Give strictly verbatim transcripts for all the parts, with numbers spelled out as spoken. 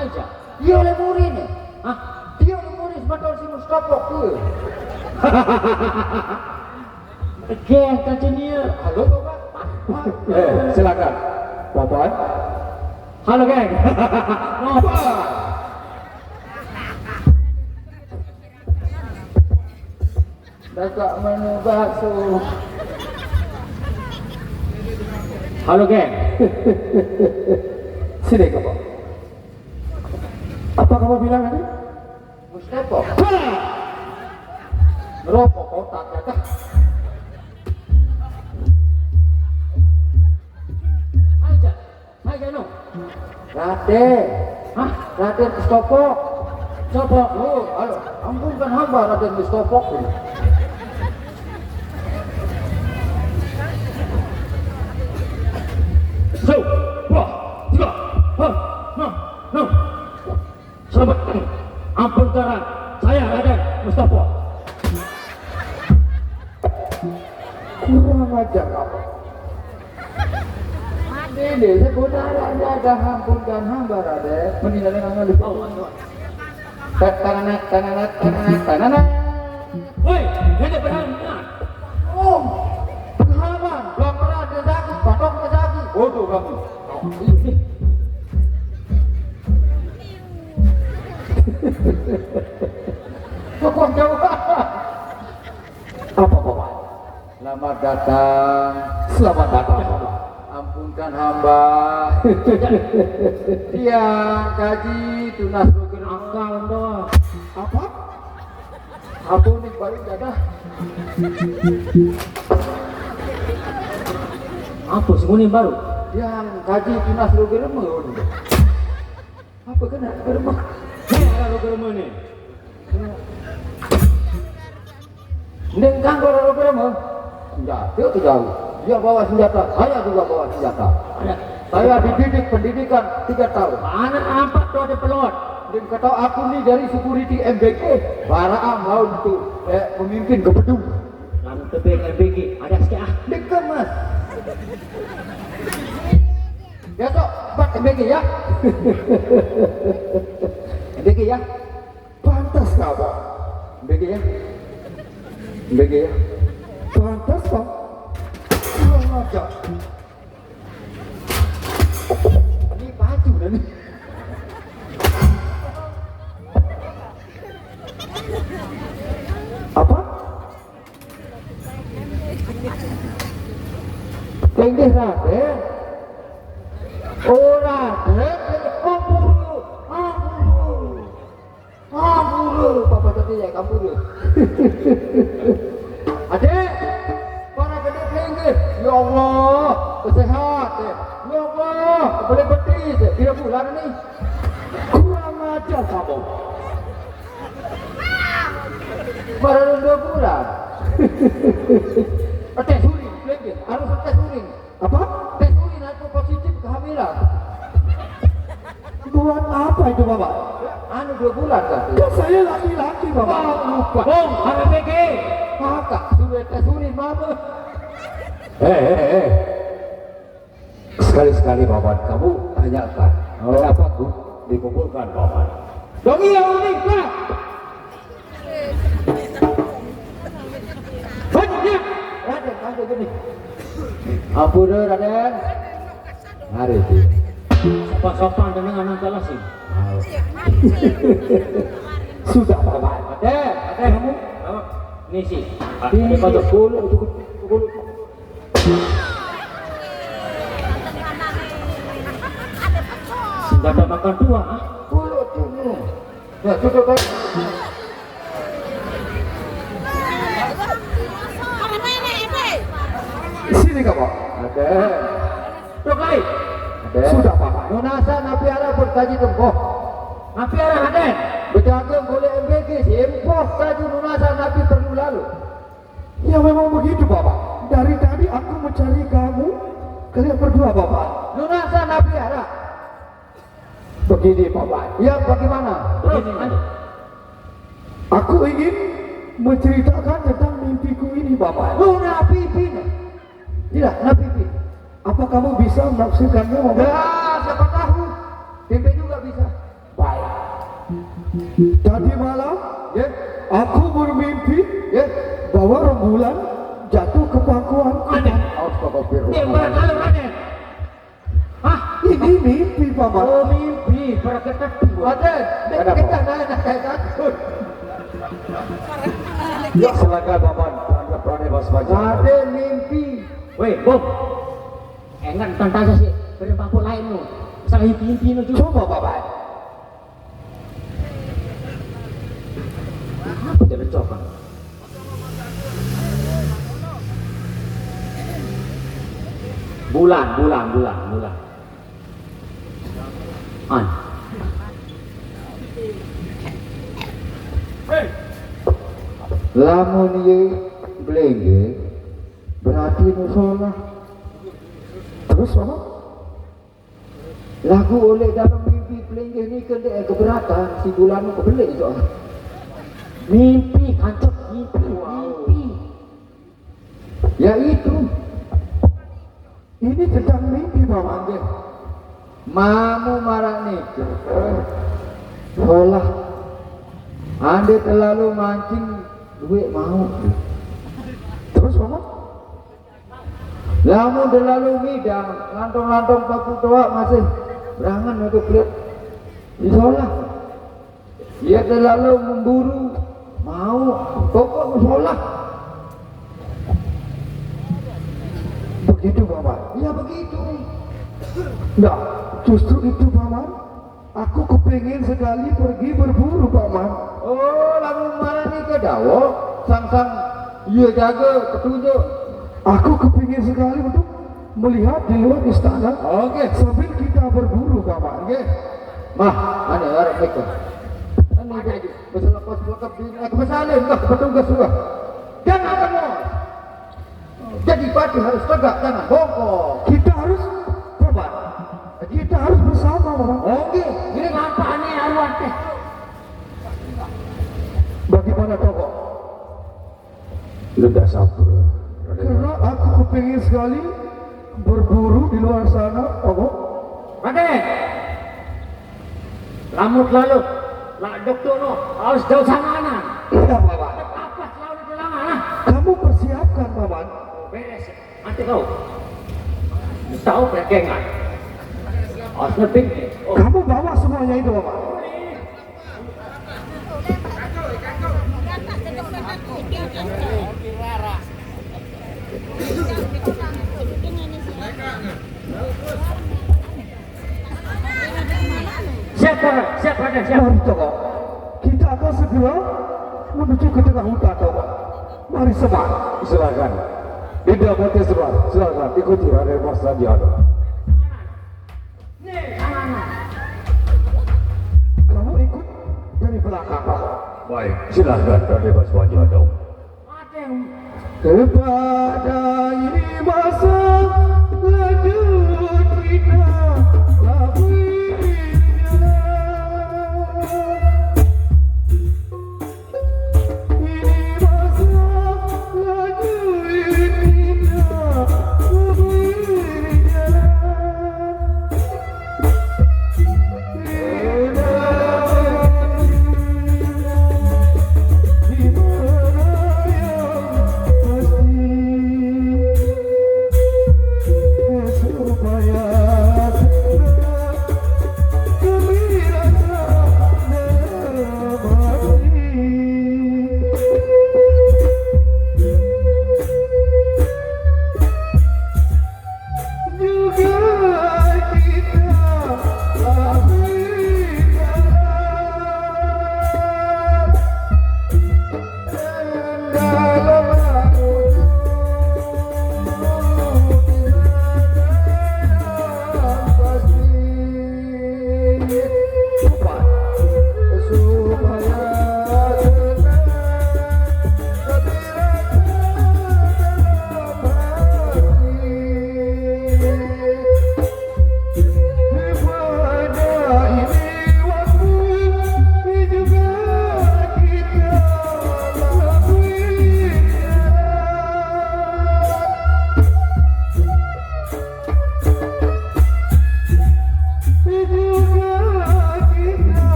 Aja. Dia oleh murid ni. Hah? Dia oleh murid sebatang si Mustafa dia. Geng kan senior. Halo, Bapak. Eh, silakan. Bapak. Halo, geng. Wah. Dekat mana bakso? Halo, geng. Sini, Bapak. Apa kamu bilang tadi? Mustafa. Hah! Rokok kotak ya kah? Aja. Aja no. Raden. Hah? Raden Mustafa. Coba. Oh, halo. Ampunkan hamba Raden Mustafa. So, wah, tiga, ha, nah, nah. Selamat datang. Ampun, Tuhan. Saya Raden Mustafa. Kurang ajar kamu. Ini sebenarnya ada ampun dan hamba, Raden. Mendingan dengan lupa. Tananak, tananak, tananak, tananak. Woi, ini berhenti. Oh, pengalaman. Belum pernah dia sakit, patok dia sakit. Bodoh kamu. Kok jauh? Apa, Bapak? Selamat datang. Selamat datang, Bapak. Ampunkan hamba. Iya, kaji tunas rukun akal doang. Apa? Apa nih baru jadah? Apa sih ini baru? Yang kaji tunas rukun. Apa kena gerema? Ni ada gerema ni. Neng kan kalau gerema. Senjata ke jauh. Dia bawa senjata. Saya juga bawa senjata. Saya dididik pendidikan tiga tahun. Mana nampak tu ada pelot? Dia kata aku ni dari security M B K. Barang lawan tu. Eh, pemimpin kepedung. Lalu tebing M B K. Ada sikit ah. Dekat mas. Besok buat M B K ya. M B K ya. Pantas kau, Bang. M B K ya. M B K ya. Pantas kau. Kurang ajar. Ini pacu dah ni. Apa? Inggih Raden. Oh Raden, oh guru, ah guru. Ah guru, papa tadi ya kampuru. Adik, para gede inggih. Ya Allah, sehat ya. Ya Allah, boleh betis ya. Bila bulan ni. Kurang ajar kamu. Baru dua bulan. Tes urin, lagi. Harus tes urin. Apa? Tes urin aku positif kehamilan. Buat apa itu, Bapak? Anu dua bulan kan? Ya, saya laki-laki, Bapak. Oh, lupa. Bung, ada P G. Kakak sudah tes urin, Mama. Eh, eh, eh. Sekali-sekali paman kamu tanyakan, oh, kenapa ku dikumpulkan paman? Dong iya unik lah. Banyak ya. Raden, panggil gini. Ampun, Raden. Mari sih. Sopan-sopan dengan anak kelas ini. Sudah paman. Raden, Raden. Kamu? Ini sih. Ini ada pojok. Dulu, dulu, dulu. Senjata makan tua, ah. Dulu, dulu. Nah, cukup baik. Sini kamu. Ada. Tok lain. Ada. Sudah, Pak. Nunasa napi arah bertaji tempoh. Napi arah ada. Berjaga boleh M B G, sempoh taji nunasa napi perlu lalu. Ya memang begitu, Bapak. Dari tadi aku mencari kamu, kalian berdua, Bapak. Nunasa napi arah. Begini, Bapak. Ya, bagaimana? Terus, begini. Aku ingin menceritakan tentang mimpiku ini, Bapak. Lu napi pin. Tidak, napi pin. Apa kamu bisa menafsirkannya, Bapak? Ya, siapa tahu. Tempe juga bisa. Tadi malam, ya, aku bermimpi, ya, bahwa rembulan jatuh ke pangkuanku. Aneh. Astagfirullah. Dia berkali, Raden. Hah? Ini mimpi, Paman. Oh, mimpi. Berketek. Raden, kenapa? Kita naik, naik, takut. Ya, silakan, Paman. Terhadap Raden Mas Fajar. Raden mimpi. Weh, Bung. Enggak, tentang sih. Beri pampuk lain, lu. Salah mimpi, mimpi, lu juga. Coba, Paman. Apa jadi cokang? Bulan, bulan, bulan, bulan. An. Lamun ye belenge, berarti nu solah. Terus apa? Lagu oleh dalam mimpi pelinggih ni kena keberatan, si bulan tu kebelik tu. Mimpi, kancok, mimpi, mimpi. Ya itu. Ini tentang mimpi, Paman. Nggih. Mamu maraq nike. Solah. Ande terlalu mancing duit mau. Terus, Paman? Lamun terlalu ngidang, lantong-lantong paku toaq masih berangen untuk lihat. Isolah. Dia terlalu memburu, mau, pokok isolah. Begitu, Paman. Ya, begitu. Nah, justru itu, Paman. Aku kepingin sekali pergi berburu, Paman. Oh, lamun maraq nike dawek, sang-sang iye jage petunjuk. Aku kepingin sekali untuk melihat di luar istana. Oke. Sambil kita berburu, Paman. Oke. Mah, ane arep nike. Ane jage. Beselekos-selekep di, eh, kepesalin, bah, petugas gua. Jangan kamu. Jadi patih harus tegak, jangan bongkok. Kita harus, Paman. Kita harus bersama, Paman. Oke, ini lampahnya aruan teh. Bagaimana, Toko? Lu dah sabar. Karena aku kepingin sekali berburu di luar sana, Toko. Raden, lamut lalu, lak dok tu no, harus jauh sana. Iya, Paman. Apa selalu di langan, ah? Kamu persiapkan, Paman. Oh, beres. Nanti kau tahu perkengan. Harus ngetik. Oh. Kamu bawa semuanya itu, Paman. Siap, Pak. Siap, Raden. Siap. Mari, Toko. Kita akan segera menuju ke tengah hutan, Toko. Mari, Semar. Silakan. Dinda Patih Semar, silakan ikuti Raden Mas Sanjana. Kamu ikut dari belakang, Toko. Baik, silakan Raden Mas Sanjana. Kepada ini masa lanjut kita lapis. Ini masa lanjut kita lapis.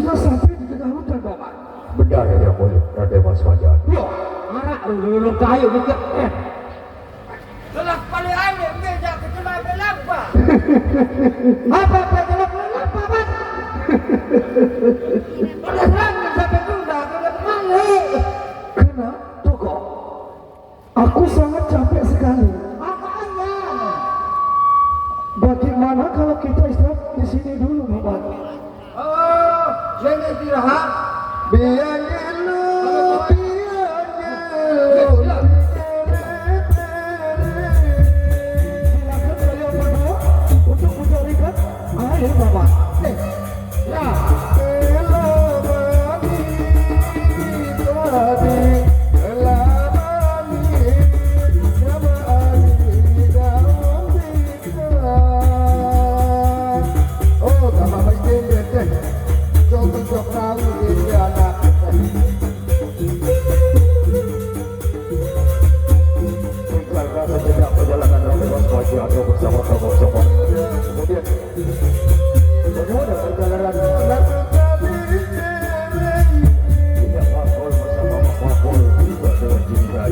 Sampai di tengah hutan, Paman. Benar, Yang Mulia Raden Mas Fajar. Yo, arak lu, lu, lu kayu gitu. Eh. Telah paling air, dia jak ke tengah belakang. Apa, apa, telah belakang, Paman? Pada serangan sampai tunda, kena kembali. Kena, Toko. Aku sangat capek sekali. Makanya. Bagaimana kalau kita istirahat di sini dulu, Paman? Oh, yang istirahat. Biar dulu, biar dulu. Silakan kalian berdua untuk mencarikan air, Paman. Eh, ya. Oh, tambah baik deh, deh. Cocok, cocok tahu, deh, anak. Tinggalkan sejenak perjalanan Raden Mas Fajar bersama tokoh-tokoh. Kemudian, bagaimana perjalanan? Tidak apa-apa, bersama Mak Makmur, tidak dengan cinta.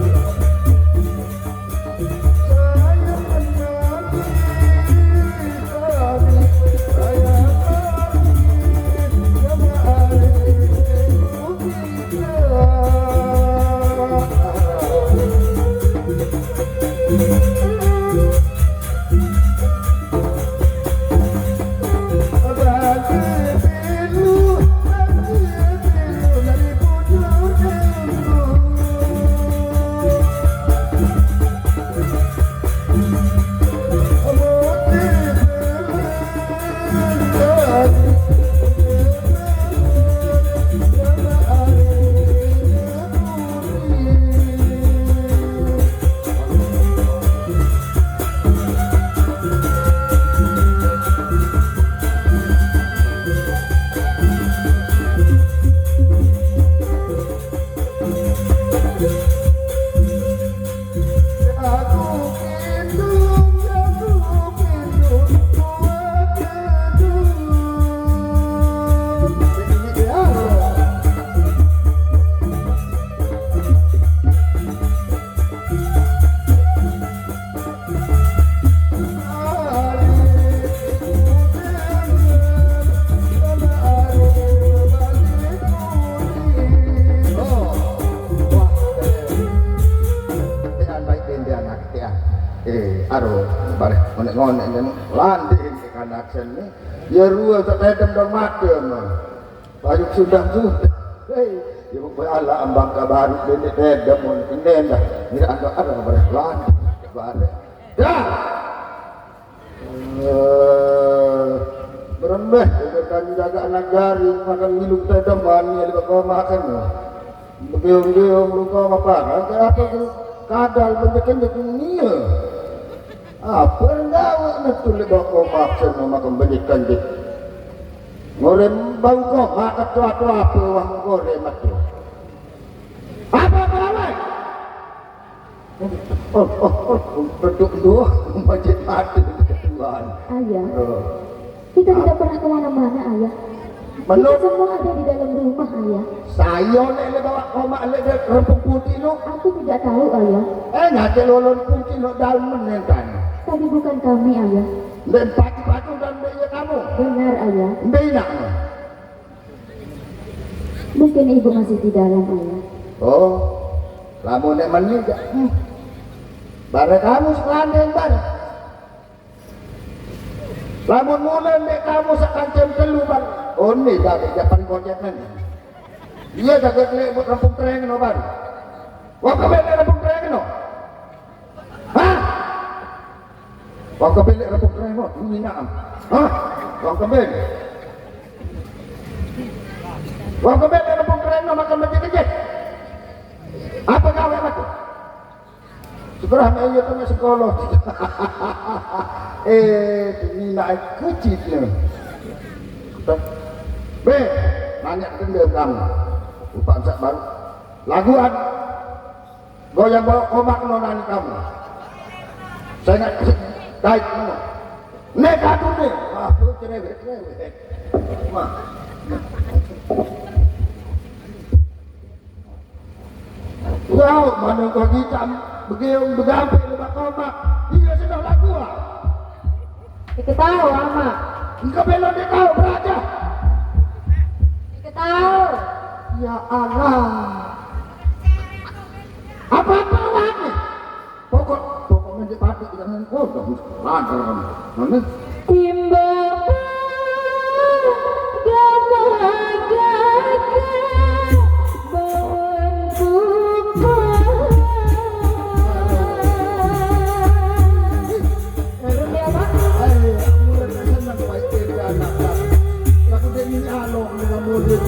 Tean baik dende anak tean. Eh, aduh, bareh ngonek-ngonek nih, landing ikan aksen nih. Ya rua tak tedem dong mata mah. Payung sudah sudah. Hei, ya pokoknya Allah ambang kabaru dende tedem ngonek dende dah. Ngira anda ada bareh landing, bareh. Dah. Eh, berembeh, kan jaga anak jari, makan ngilu tedem mani, ada kau makan. Begeong-geong lupa apa? Angkat apa tu? Kadal benda kendek dunia. Apa yang gawe na tu le bako maksa no makan benda kendek? Ngorem bau kau makan tu apa, apa wah ngorem tu? Apa, apa, apa? Oh, oh, oh, oh, duduk dua, macam mati Tuhan. Ayah, oh. Kita tidak pernah kemana-mana, Ayah. Kita semua ada di dalam rumah, Ayah. Saya nak le bawa komak le de rempung putih no. Aku tidak tahu, Ayah. Eh, nak le lolon putih no dalam menentan. Tapi bukan kami, Ayah. Nde empat patu dan nde iya kamu. Benar, Ayah. Nde inak no. Mungkin ibu masih di dalam, Ayah. Oh, lamun nek meni, hmm. Bare kamu sekelandeng, bare. Lamun mule nek kamu sakancem telu, bare. Oh, ini dari japan gojek nanti. Iya, jaga kena buat rempung tereng, no, bare. Wah, kebel rempung tereng, no. Hah? Wong kebel lek rebut remo, dunia. Hah? Wong kebel. Wong kebel lek rebut remo makan becek-becek. Apa gawe mati? Sekolah mek iya tengah sekolah. Eh, dunia kecil. Be, nanya kendel kamu. Upah sak baru. Laguan. Goyang bawa komak no nani kamu. Saya nggak baik no. Nek aku nih, wah, lu cerewet, cerewet. Wah. Wow, mana kau hitam begeong begampik lebat komak. Iya sudah lagu ah. Diketahui amat. Engkau belum dia tahu beraja. Diketahui. Ya Allah. Apa-apa lagi? Pokok pokok menjadi pati jangan kodong. Lancar kamu. Mana? Timbang gagah bawon kupa. Nurun ya, Pak. Ayo, mulai senang baik dia anak. Aku dia ini anu dengan mulut.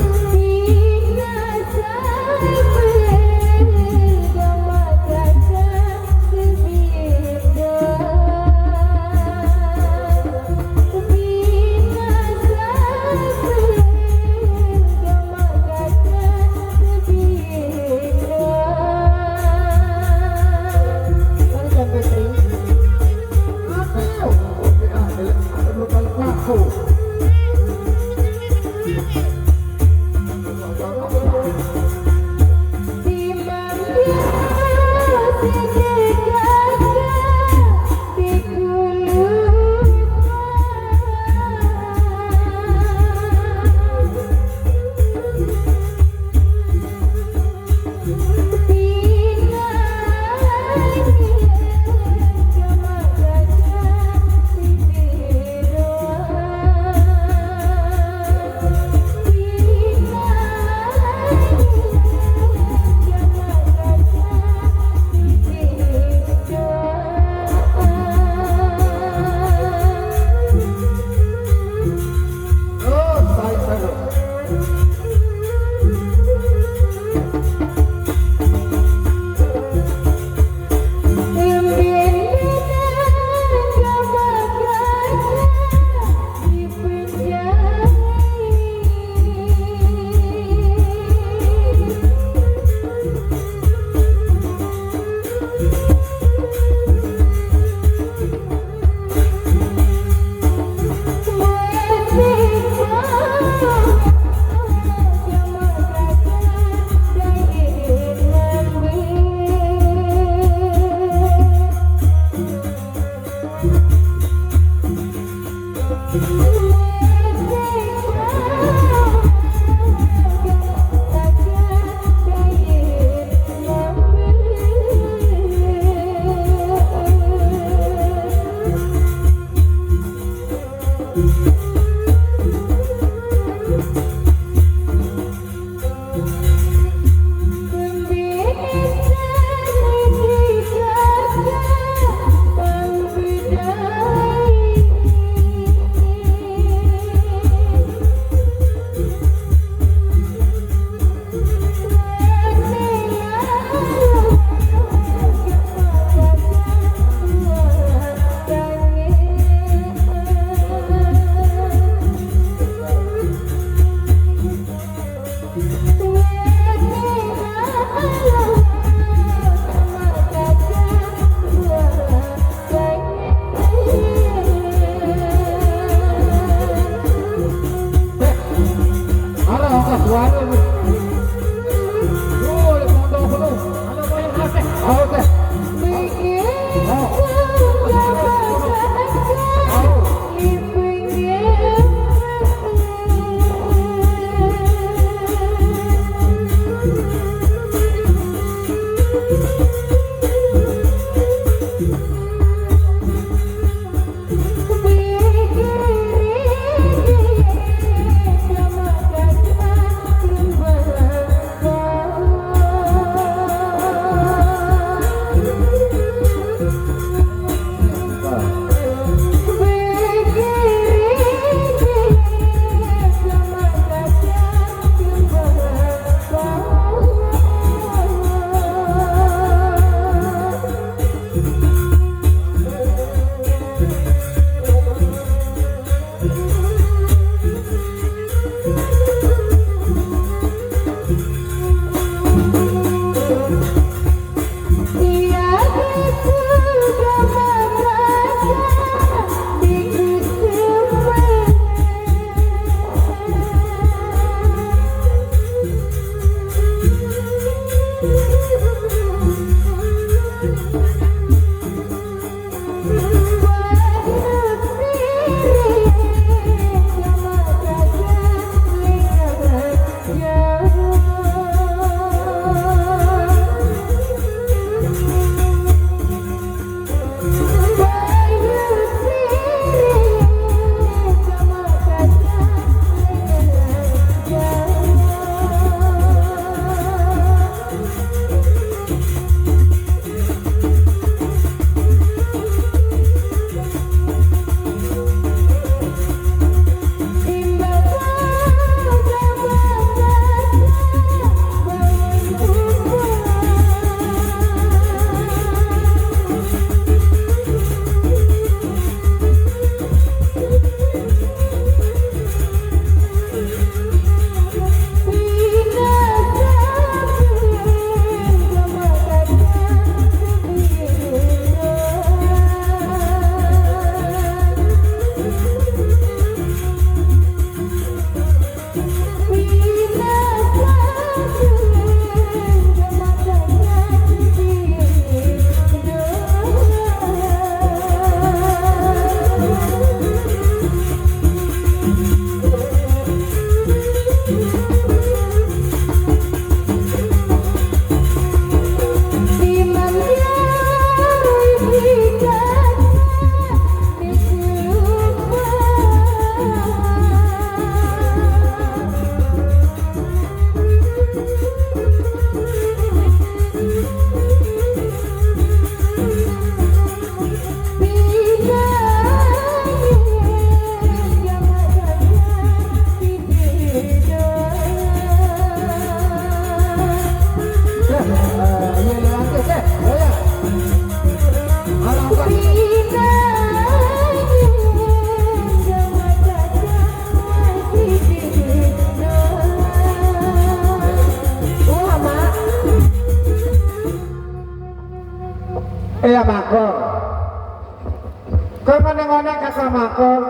Anak kakak makon,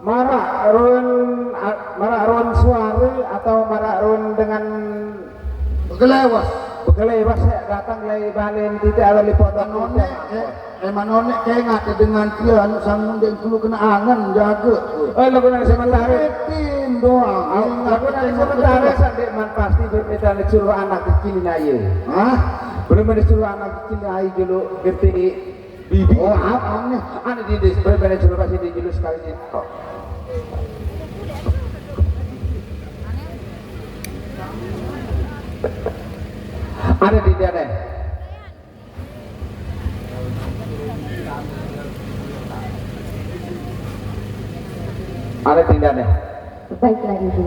marak ruen, a-, marak ruen suare atau marak ruen dengan begelewas. Begelewas ya datang dari balen titik atau di pondok. Manonek, eh, eh, manonek kayak nggak dengan dia, anu, sangun dia dulu kena angen, jaga. Eh, lagu nang sementara. Tim doang. Au, ingat lagu nang tim sementara, doang. Sampai man pasti berita disuruh anak kecil aja. Hah? Belum disuruh anak kecil aja dulu, ngerti? Bibi. Oh, apa nih? Ada di desa, berbeda coba pasti di julu sekali ini. Kok? Ada di dia deh. Ada di dia deh. Baiklah, Ibu.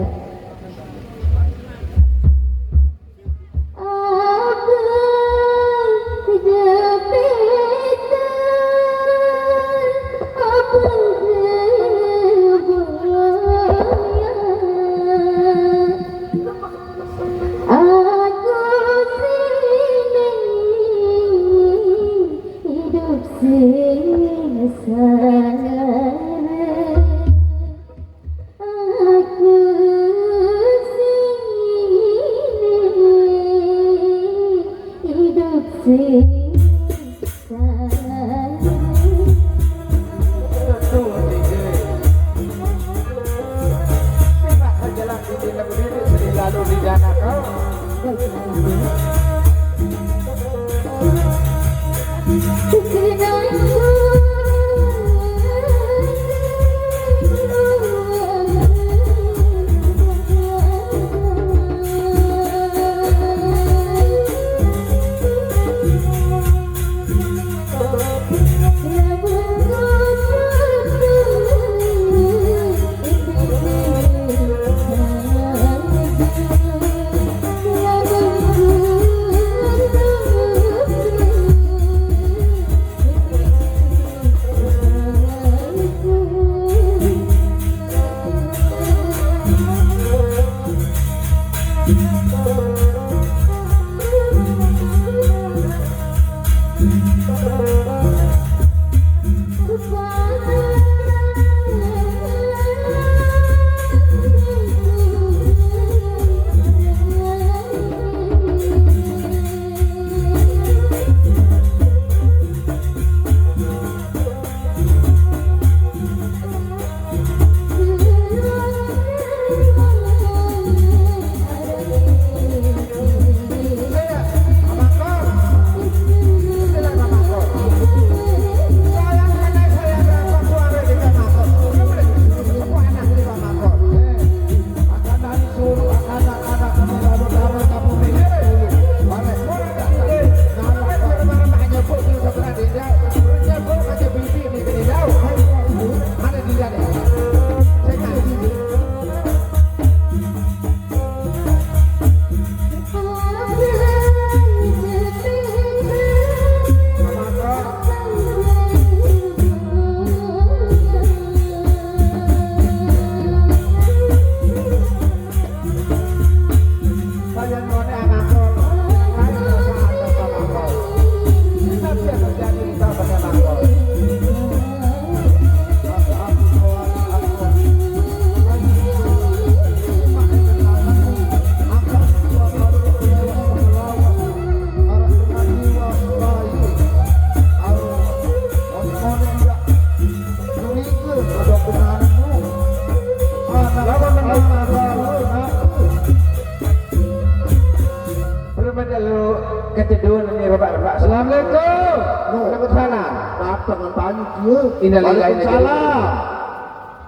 Berapa lu keteduhan ini, Bapak-bapak? Assalamualaikum. Waalaikumsalam. Datang tanya dia. Innalillahi. Waalaikumsalam.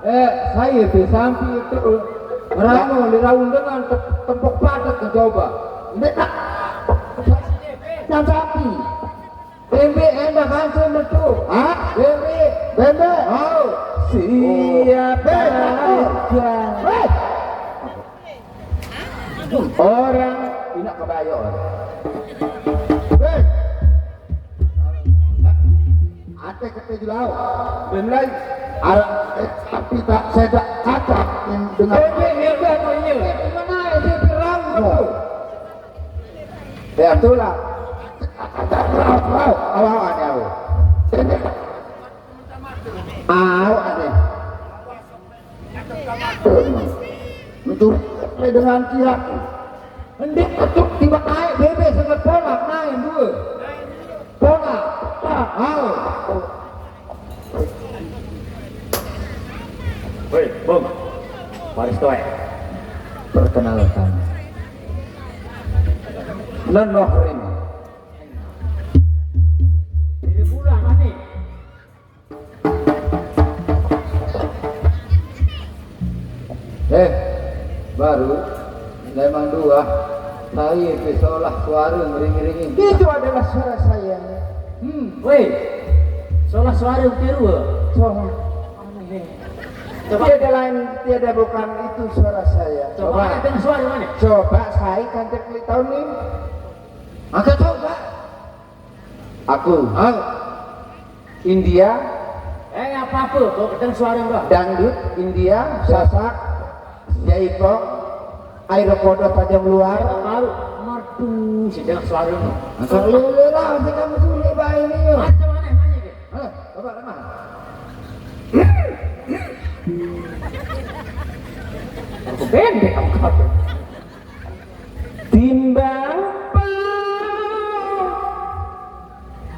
Eh, saya di samping itu, merangkul di raun dengan te-, tempok padat ke coba. Ini tak. Yang sapi. Bembe endah hancur metu. Hah? Bembe. Bembe? Oh. Siapa? Bembe. Hei. Orang ini kebayon. Hei. Ate kete julau. Bemlai. Ara, eh, tapi tak sedak kata yang dengan. Bembe endah kau ini. Di mana itu terang? Oh. Betul lah. Awak-awak ni awak. Au ade. Mencuri dengan kiak. Ndeq ketuk tiba naik bebe sanget pola main due. Pola. Au. Woi, Bung. Baris toe. Perkenalkan. Nenoh Rim. Ini bulan, Ani. Eh, baru memang dua. Sai pe solah suara ngering-ngering. Itu adalah suara saya. Hmm. Woi, solah suara utirua. Solah. Aneh. Coba. Tiada lain, tiada bukan, itu suara saya. Coba. Coba. Ada suara mana? Coba saya kantor kali tahun ini. Angkat coba. Aku. Au. India. Eh, apa-apa, kok kenceng suara enggak? Dangdut, India, Sasak, Jaipong, Air Kodo Tanjung Luar. Baru, merdu, si dengan suara lu. Masa lu, lu lah, si kamu sulit bae ini, yo. Macam mana, mana, Ki? Hah, coba, mana? Aku pendek, kamu kata. Timbang pau,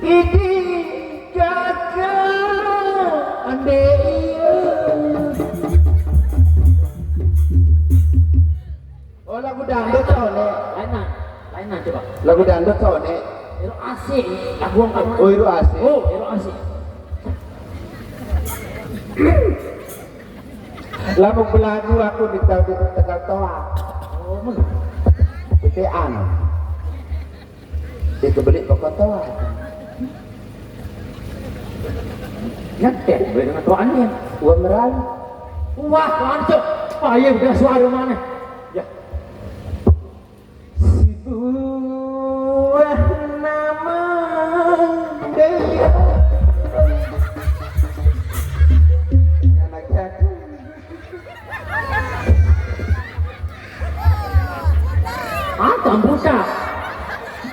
idi kakak, ande iya. Oh, lagu dangdut soalnya. Lainan, lainan coba. Lagu dangdut soalnya. Ero asik, lagu wong kamu. Oh, ero asik. Oh, ero asik. Lamun belagu aku di, di Tegal Toa. Oh, men. Tetean. Dia kebeli pokok Toa. Nyetek, beli dengan Toa ni. Uang meran. Wah, lancet. Wah, iya, udah suara mana? Ya. Sebuah nama daya. Antam buta.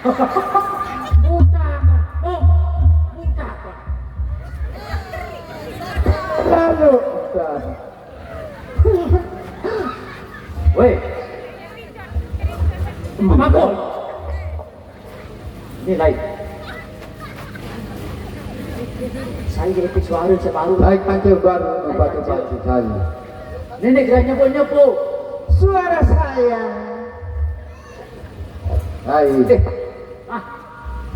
Buta. Oh, buta. Lalu, Ustaz. Weh. Makul. Ini lain. Saya jadi suara separuh. Lain pancing baru, batu pancing saya. Nenek gerak nyebut-nyebut. Suara saya. Hai. Eh. Ah.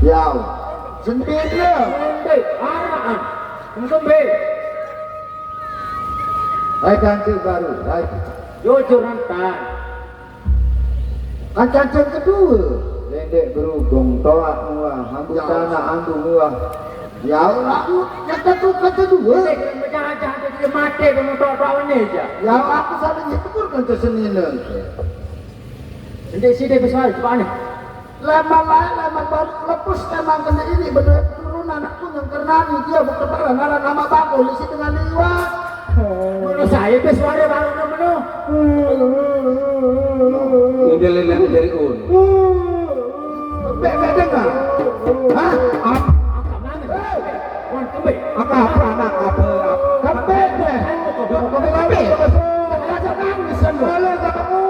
Yau. Sendiri. Sendiri. Araan. Kembe. Hai, kancil baru. Hai. Jujur nonton. Kan kancil kedua. Lendek berhubung, toak muah, ambu tanah, ambu muah. Ya Allah, yang kedua, kedua. Jangan-jangan dia mati, kamu toak-toak ini aja. Ya, aku saling hidup kan ke seni nanti. Sendiri sini besar, coba nih. Leman lain, leman baru lepas memang kena ini, bener turun anakku yang kernani, dia berkebaran, ngaran nama Bangkol, isi dengan liwat. Menurut saya, itu suara baru menu. Ini lelaki dari un. Bek, bek dengar. Hah? Apa? Wan kembe. Apa, apa anak apa? Kembe deh. Kembe, kembe. Kembe nangis sama. Kalau kamu.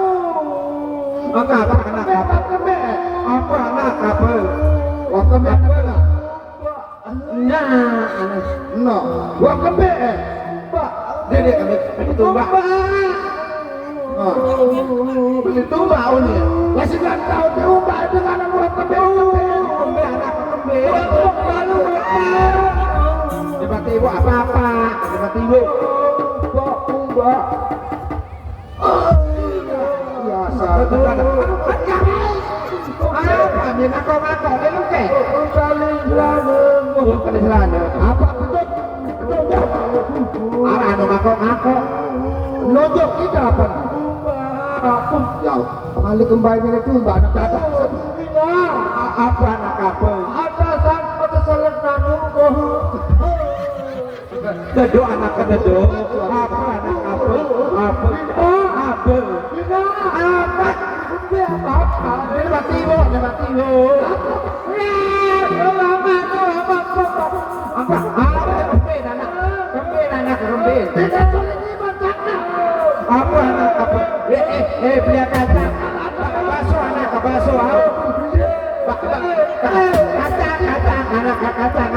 Apa, apa anak apa? Kembe. Apa anak apa? Wah, kembe apa? Nah, no. Wah, kembe. Pak. Dia, dia kembe. Itu, Pak. Nah. Beli tumbak, oh, ni. Lah, sembilan tahun dia umbak dengan anak orang kembe, kembe, kembe, anak kembe. Baru lepas. Dia mati ibu apa-apa. Dia mati ibu. Umbak, umbak. Ya, salah. Apa ni, ngakak-ngakak? Dia lukis. Bukan di sana. Apa betul? Arah anu ngakak-ngakak. Nunjuk kita apa? Ya, kali kembali itu mbak anak dada. A-, apa anak apa? Atasan pada selek nanu. Dedo anak dedo. Apa anak apa? Apa? Apa? Apa? Apa? Dia mati, Bu. Dia mati, Bu. Ya, selamat, selamat, selamat. Apa? Apa? Kembe anak. Kembe anak. Apa anak apa? Eh, eh, eh, beli kacang. Bakso anak bakso. Apa? Ba- ba- Kacang, kacang, anak kacang.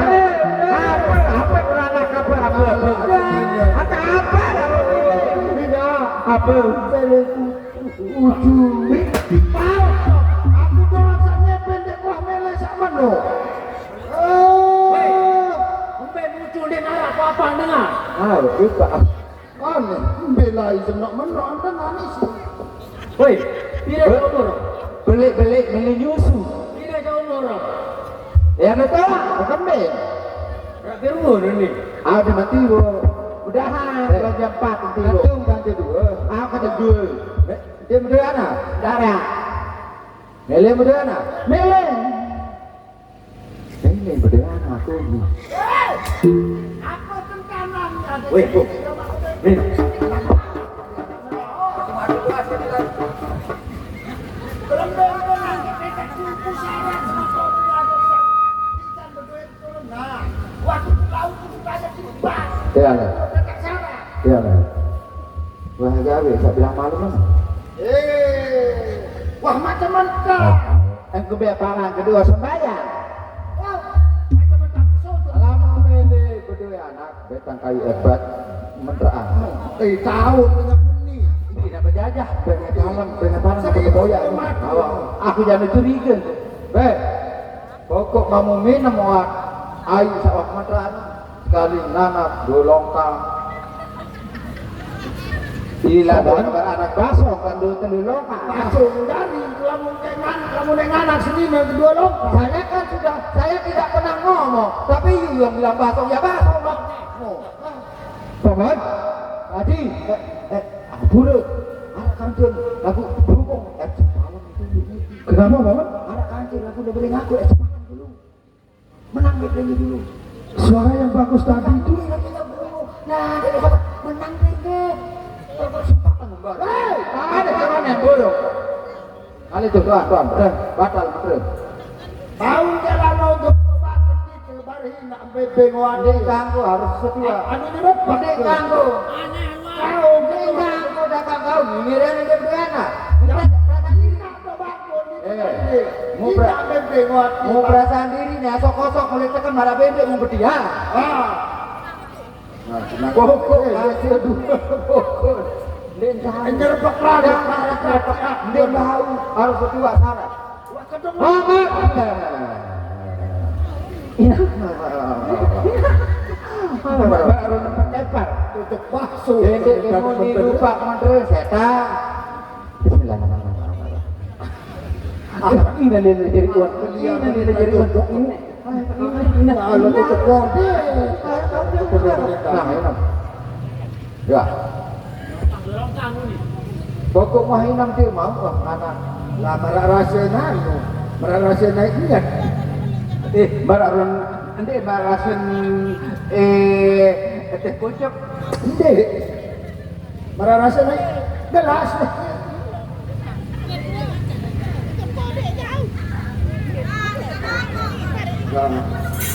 Apa? Apa anak apa? Apa? Apa? Apa? Apa? Ujung. Tahu. Aku doang sak nyepen dek wah mele sak meno. Eh. Embe muncul di nara apa dengar? Ah, lupa. Aneh, mbelai senok menok enten anis. Woi, pira umur? Belik-belik mele nyusu. Pira umur? Ya betul, kembe. Rak umur ini. Ah, udah mati, Bu. Udahan, eh, bulan jam empat nanti, Bu. Ketung kan kedua. Ah, kedua. Eh, dia muda anak? Darah. Mele muda anak? Mele. Ini berdua aku. Weh, Bu. Nih. Ya, ya. Ya, ya. Wah, gawe, saya bilang malam kan. Eh, wah, macam-macam. Engko be palang kedua sembayang. Wah, macam-macam. Lama mele kedua anak, betang kayu ebat menteraan. Eh, tahu dengan ini. Tidak berjajah, dengan dalam, dengan tangan, dengan boya. Aku jangan curiga. Be, pokok kamu minum wak ayu sawah menteraan. Kali nanap dua longkang. Ila anak baso kan dua telu longkang. Baso dari kamu dengan kamu dengan anak sini yang kedua longkang. Saya kan sudah, saya tidak pernah ngomong, tapi you yang bilang baso, ya baso, Bang. Paman, tadi, eh, eh, ah, dulu, anak kancil lagu berhubung, eh, semalam itu. Kenapa, Paman? Anak kancil lagu udah boleh ngaku, eh, semalam dulu. Menang deh ini dulu. Suara yang bagus tadi itu. Nah, dia kata, "Menang deh." Terus sempat ngembang. Hei, ada kawan yang burung. Kali itu, tuan, tuan, tuan. Batal, betul. Tahu jalan untuk coba ketika baru nak bebeng wani. Ini kanggo harus setia. Anu ini repot. Ini kanggo. Tahu, ini kanggo, datang kau, ngiring ini berdua. Eh, mau pra-, mau perasaan diri nih, asok kosok mulai tekan marah bebek mau berdia. Ah. Nah, nah, pokok, eh, aduh, pokok. Ndeq tahu. Nyerbek lagi. Ndeq tahu. Ndeq tahu. Harus berdua syarat. Wah, kedong. Iya. Baru nampak kepar. Tutup bakso. Ndeq mau dilupa menteri setan. Bismillahirrahmanirrahim. Ah, ini nih jadi kuat. Ini nih jadi kuat. Ini. Nah, lu tutup kuat. Nah, ini. Ya. Pokok mah inang dia mau, wah, anak. Lah, marak rasa nanu. Marak rasa naik niat. Eh, marak ron, nanti marak rasa, eh, teh kocok. Nanti. Marah rasa naik gelas. Nah,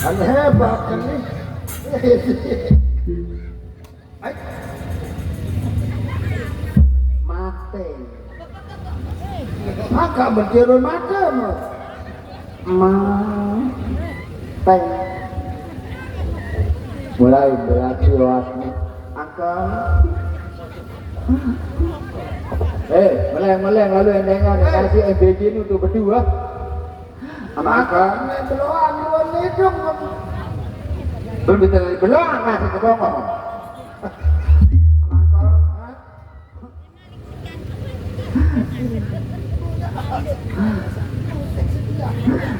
kan hebat kan nih. Ai. Mate. Maka bertiru mata mau. Mate. Mulai berarti waktu angka. Eh, meleng-meleng lalu endengan kasih M B J ini untuk berdua. Sama angka. Nek beloan, beloan hidung. Belum bisa beloan, masih kebongong. Sama angka.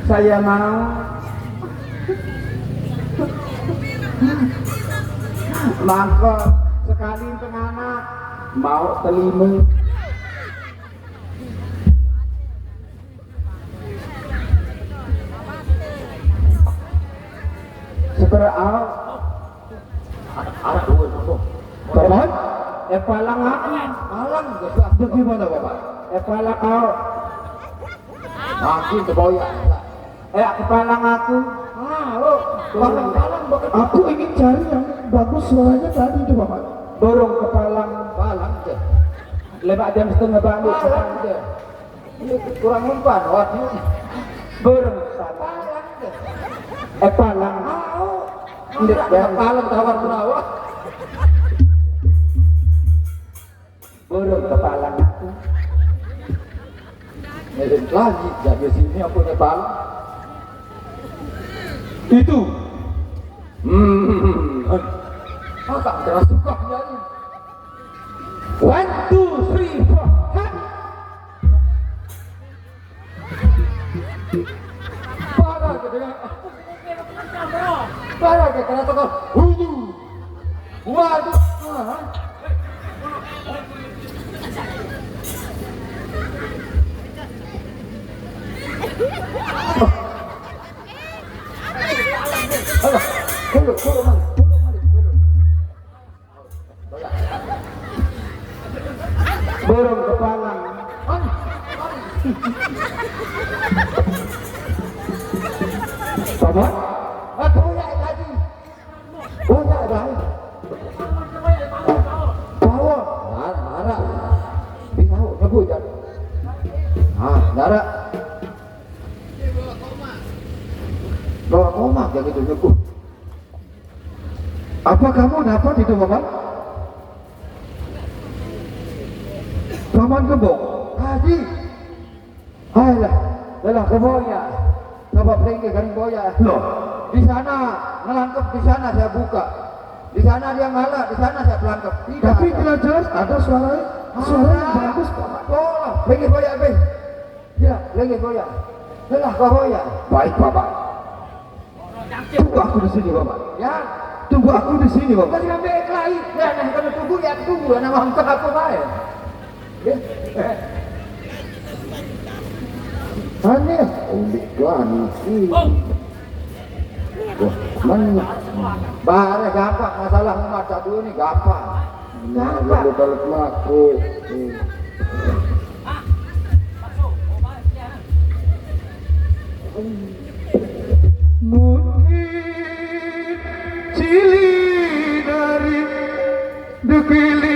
Saya mau mangkok sekali tengah anak, mau telima. Seberang. Arak, arak dua, apa? Paman? Eh, palang aku. Palang, ya, Pak. Bagaimana, Bapak? Eh, palang kau. Makin terboyak. Eh, aku palang aku. Ah, oh, palang, palang, Bapak. Aku ingin cari yang Bagus suaranya tadi itu, Bapak. Burung kepalang, palang ke. Lima jam setengah balik, palang ke. Ini kurang mempan, waduh. Burung kepalang, palang ke. Eh, palang. Mau. Nggak, ya. Palang tawar menawa. Burung kepalang aku. Ngirim lagi, jaga sini aku nepal. Itu. Hmm. Kakak keras suka nyanyi. One, two, three, four. Ha! Para ke dengan, para ke kena tekan. Hulu. Waduh. Ah. Alah, hulu, hulu, mari, hulu, mari, hulu. Burung kepalang. Apa? Aku ya tadi. Oh, ya, dah. Power. Nara, nara. Bisa nyebut, kan? Ah, nara. Bawa koma, kayak gitu nyebut. Apa kamu dapat itu, Bapak? Paman Gembong. Haji. Ayolah, lelah ke Boya. Coba pelinggih garing Boya. Loh. Di sana, ngelangkep di sana saya buka. Di sana dia ngalah, di sana saya pelangkep. Tidak. Tapi ada. Jelas-jelas ada suara, suara yang bagus, Bapak. Oh, pelinggih Boya, Beh. Ya, pelinggih Boya. Lelah ke Boya. Baik, Bapak. Tunggu aku di sini, Bapak. Ya. Tunggu aku di sini, Bapak. Tadi sampai kelai. Ya, nah, kalau tunggu, ya tunggu, ya, nama angka apa baik. Ya. Aneh, unik kan. Wah, mana? Bare gampang, masalah umat tak dulu ni gampang. Gampang. Kalau balik mako. Mungkin cili dari dukili